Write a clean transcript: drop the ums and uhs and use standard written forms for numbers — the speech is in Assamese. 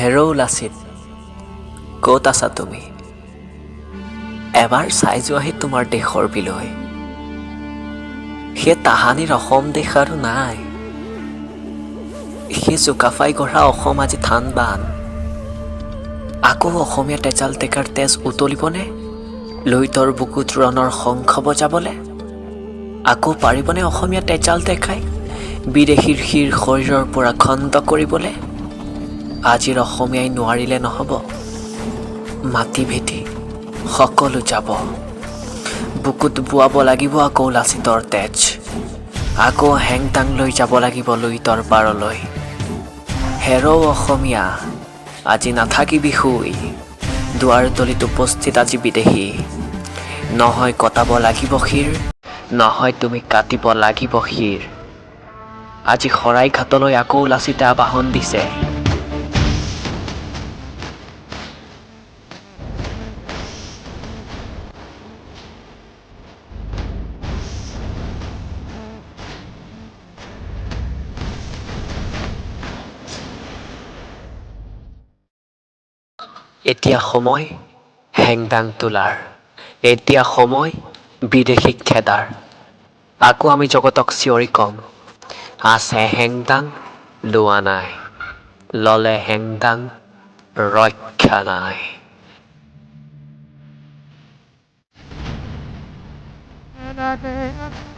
হেৰৌ লাচিত, ক'ত আছা তুমি? এবাৰ চাই যোৱাহি তোমাৰ দেশৰ বিলৈ। সেই তাহানিৰ অসম দেশ আৰু নাই। সেই চুকাফাই গঢ়া অসম আজি থান বান। আকৌ অসমীয়া তেজাল টেকাৰ তেজ উতলিবনে লুইতৰ বুকুত ৰণৰ শংখ বজাবলে? আকৌ পাৰিবনে অসমীয়া তেজাল টেকাই বিদেশীৰ শিৰ শৰীৰৰ পৰা খণ্ড কৰিবলে? আজিৰ অসমীয়াই নোৱাৰিলে নহ'ব, মাটি ভেটি সকলো যাব। বুকুত বোৱাব লাগিব আকৌ লাচিতৰ তেজ, আকৌ হেংদাং লৈ যাব লাগিব লুইতৰ পাৰলৈ। হেৰৌ অসমীয়া, আজি নাথাকিবি শুই, দুৱাৰদলিত উপস্থিত আজি বিদেশী। নহয় কটাব লাগিব শিৰ, নহয় তুমি কাটিব লাগিব শিৰ। আজি শৰাইঘাটলৈ আকৌ লাচিতে আবাহন দিছে। এতিয়া সময় হেংদাং তোলাৰ, এতিয়া সময় বিদেশীক খেদাৰ। আকৌ আমি জগতক চিঞৰি ক'ম, আছে হেংদাং, লোৱা নাই, ল'লে হেংদাং, ৰক্ষা নাই। Da da da.